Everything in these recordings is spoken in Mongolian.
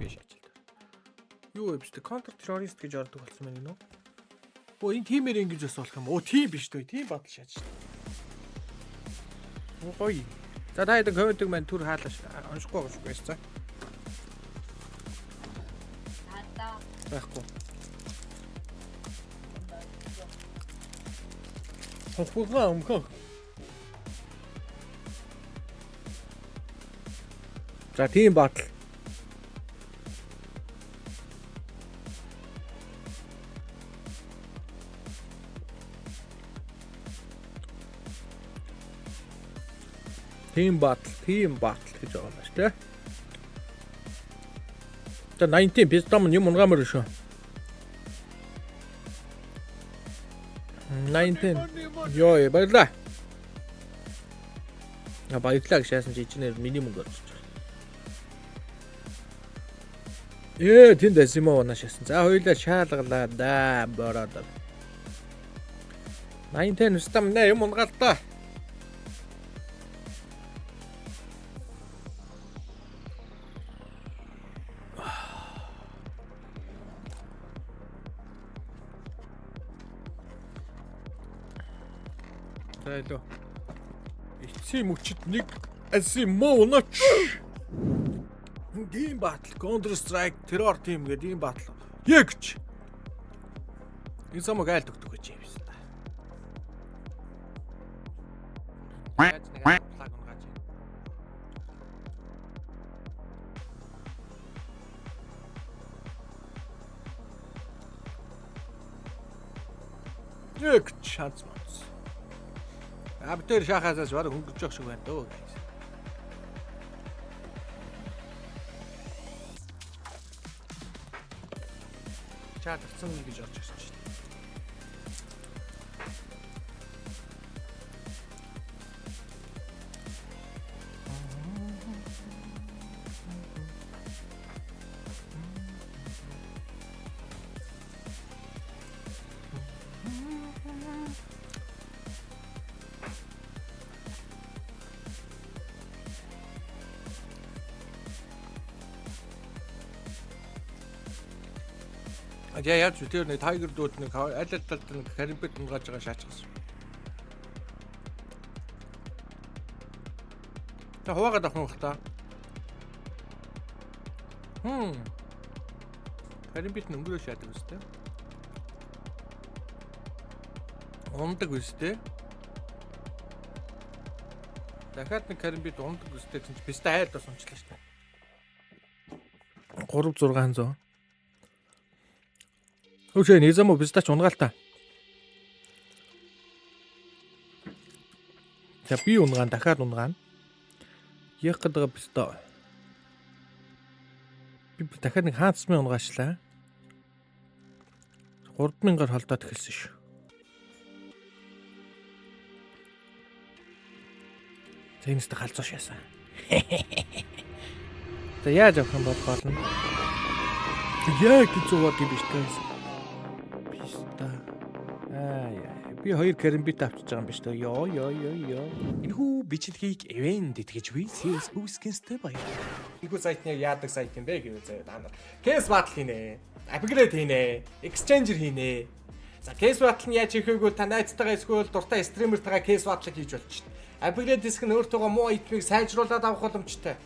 Би шаачлаа. Юу вэ биштэй? Counter terrorist гэж ордог болсон байна гинөө. Өө энэ тиймэр ингэж бас болох юм. Өө тийм биш дээ. Тийм батал шааж шээ. Оо гоё. За та хэд комментиг маань түр хаалаа шүү. Уншихгүй байгаа шүү guys за. Надаа. Байхгүй. Хохгоо өмхөө. За тийм батал. Тийм батал, тийм батал гэж байгаа юм байна шүү дээ. За 19 пистом юм унгаамаар шүү. 19. Йоо, баярлаа. А баярлаа гэж шаасан чи ичнэр миний мөнгө орж байгаа. Ээ, тэнд Асимо унаа шаасан. За хоёулаа шаалгалаа да, бороод. 19 пистом нэ юм унгаал та. За илүү. Эцсийн мөчид нэг Асимо унаач. Team battle Counter Strike Terror Team гэдэг ийм battle. Ягч. Энэ самаг айл төгтөх гэж юм биш та. Яаж нэг флаг унгааж. Яг шанс манс. А бид тэр шахаасаас бараг хөнгөж явах шиг байна дөө guys. Чаалгацсан гэж орж ирсэн чинь. А яа яаж тэр нэг Tiger дүүд нэг аль аль талд нэг каримбет унгааж байгаа шаачихсан. Та хуваагаад авах юм бах та. Хм. Каримбет нь өнгөрөө шаадаг үстэй. Ундаг үстэй. Дахиад нэг каримбет ундаг үстэй чинь писта айл бас унчлаа шүү дээ. 3 600. Хөшөө Низамо пистач унгаал та. За би унгаан дахиад унгаана. Яг гэдэг писта. Би дахиад нэг хаацмын унгаачлаа. 3000-аар холдоод эхэлсэн шүү. За энэс тэ галзуу шаасан. За яаж авах юм бол болно. Яг гэж зуваад юм биш тээ. Писта. Аа яа. Би хоёр карамбит авчиж байгаа юм биш үү? Йоо ёо ёо ёо. Энэхүү бичлэгийг ивээн тэтгэж буй CS Skins-тэй баярлалаа. Энэхүү сайт нь яг яадаг сайт юм бэ гэвэл заяа та нар. Case battle хийнэ. Upgrade хийнэ. Exchanger хийнэ. За case battle нь яаж хийх вэ гэвэл та найзтайгаа эсвэл дуртай стримертайгаа case battle хийж болчихно. Upgrade хэсэг нь өөртөөгөө муу item-ыг сайжруулад авах боломжтой.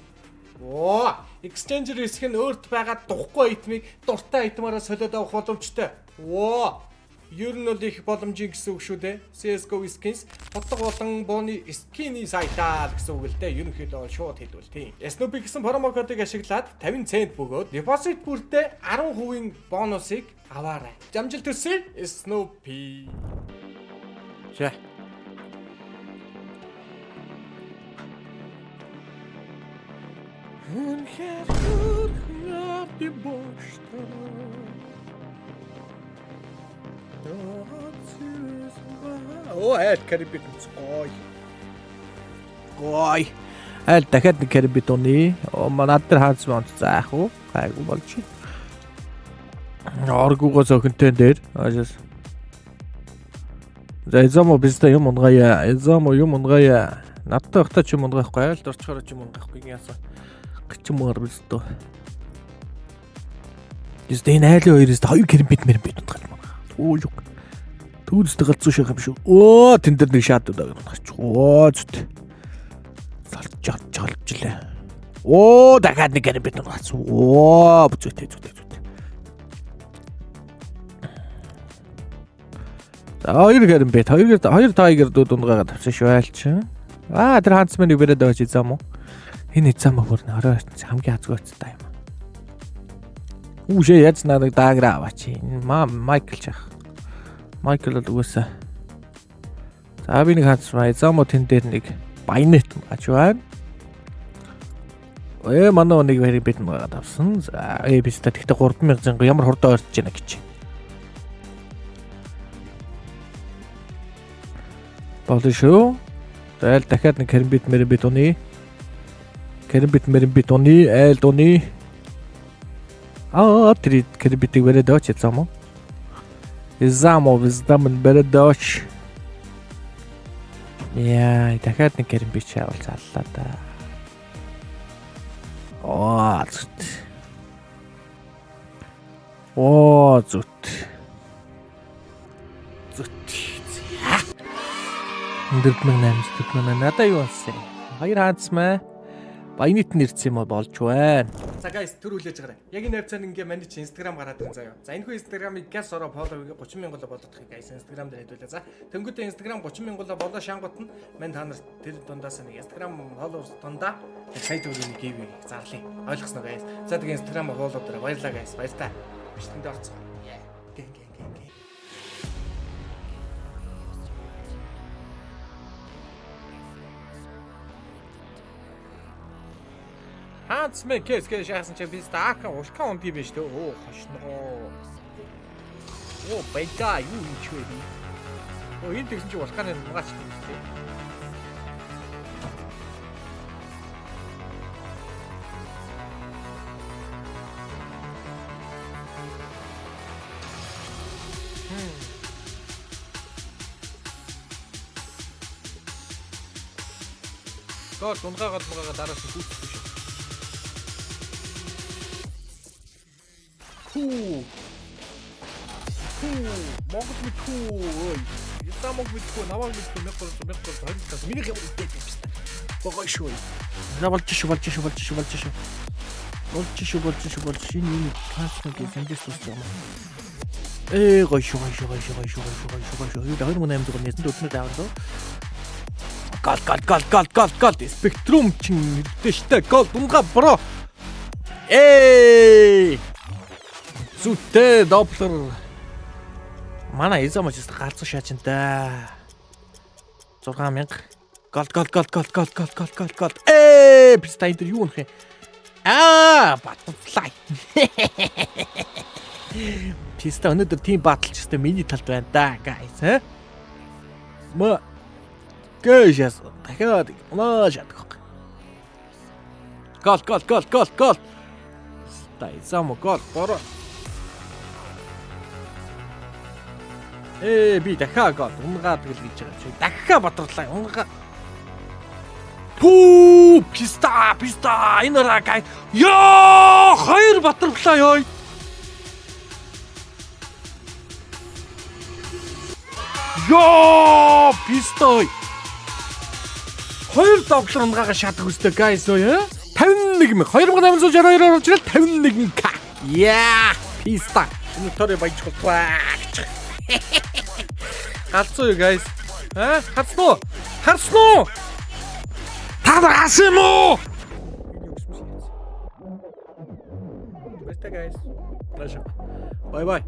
Оо, exchanger хэсэг нь өөрт байгаа духгүй item-ыг дуртай item-аараа солиод авах боломжтой. Оо, ер нь бол их боломжийн гэсэн үг шүү дээ. CS:GO skins утга болон бууны skin-ий сайтаа л гэсэн үг л дээ. Ерөнхийдөө бол шууд хэлбэл тийм. Snoopy гэсэн промо кодыг ашиглаад 50 цент бөгөөд депозит бүртээ 10% бонусыг аваарай. Жамжилт төсөй Snoopy. За. Үнэхээр хөрхөн арди боштой. Оо айл карибит гоё. Гоё. Айл дахиад нэг карибит уны. Оо манад дээр хаанц монц заах уу? Гайгүй болж. Оргуугоо зохинтой дээр. Аашаас. За Изамо биздээ юм унгаая. Изамо юм унгаая. Надтай байхдаа ч юм унгаахгүй, айлд орчхороо ч юм унгаахгүй яасан. Гिचмөр биздээ. Тэс энэ айлын хоёроос хоёр керамбит мэрэмбит унтах юм. Оо юу. Түүнстэй галзуу шах юм шүү. Оо тэн дээр нэг шат удаа унтах. Оо зүт. Салж чалжлаа. Оо дахиад нэг керамбит унтах. Оо зүт зүт зүт. За хоёр керамбит, хоёр тайгер дүүд унгаагаа тавьсан шүү айлчин. Аа тэр ханцман нэг бариад аваач зам уу? Энэ зам бүр 22 хамгийн азгүй очтой юм. Үүшээ яаж надад даагра аваач. Ма Майкл чах. Майкл бол угаасаа. За би нэг ханцман зам уу тэн дээр нэг байнет аж байна. Манай нэг бариг бид нугаад авсан. За би та тэгтээ 3000 ямар хурдан ойртож байна гэж. Болно шүү. Зайл дахиад нэг керамбит мэрэмбит уны. Керамбит мэрэмбит уны, айлд уны. Аа тэр керамбитийг бариад аваач зам уу? Замоо виздамн бариад аваач. Яа, дахиад нэг керамбит чаавал заллаа да. Оо зүт. Оо зүт. Зүт. 4800 4800 надаа юу болсон юм? Хоёр хаацмаа. Баянит нь ирсэн юм болж байна. За guys төр хүлээж байгаарай. Яг энэ хавцаанд ингээ манай чи Instagram гараад ирэн заяа. За энэ хүү Instagram-ыг газ ороо follow-ыг 30 мянга болгохыг guys Instagram дээр хэдүүлээ. За тэнгуүтээ Instagram 30 мянга болоо шангууд нь мань та нарт тэр дундаас нэг Instagram followers дундаа сая төгрөгийн giveaway зарлая. Ойлгосноо guys. За тэгээ Instagram follow дээр баярлаа guys. Баяртай. Бичлэгэнд орцгоо. Гэн гэн гэн гэн. Хаацмэн кэс кэс шаасан чи би стака улкан унд юм биш үү? Оо хошногоо. Оо байда юу юм чи вэ? Оо энэ тэгсэн чи улканы нугаач юм шүү дээ. Гол унгаагаад мугаагаа дараас нь хүүхдэх шүү. Хүү. Хүү. Монгол мэдхүү. Ой. Исламог мэдхүү, намайг мэдхүү 1300 1325 минийх юм идэх юм байна. Богой шүү. За болж шүү, болж шүү, болж шүү, болж шүү. Болж шүү, болж шүү, болж шүү. Энэ юм тааснаг зэмдээс тусч байгаа юм. Гой шүү, гой шүү, гой шүү, гой шүү, гой шүү, гой шүү, гой шүү. 2800 нэсэн дөрөвнөд авсан дөө. Гол гол гол гол гол гол спектрум чин нэгдэ штэ. Гол дунга бро. Зүтэ доплер. Манай Изам ч галзуу шаачин да. 6000. Гол гол гол гол гол гол гол гол гол. Писта энэ юу нөх юм? Аа, butterfly. Писта өнөөдөр тийм баталч өстэй миний талд байна да, guys, э? Ма Гэшээс дахиад унаа шатах. Гол гол гол гол гол. Ста Изам гол бороо. Би дахиад гол унгаад гэл гэж байгаа чи. Дахиад батарлаа унгаа. Пүү писта писта энэ раа. Йоо хоёр батарлаа ёо. Йоо писта. Хоёр доплер унгаагаа шатах өстэй guys өө. 51 2862 орж ирэл 51 к. Яа писта. Энэ төрөө баяж болтугай гэж. Галзуу юу guys? Аа харсан уу? Харсан уу? Та нар харсан юм уу? Баяртай guys. Bye bye.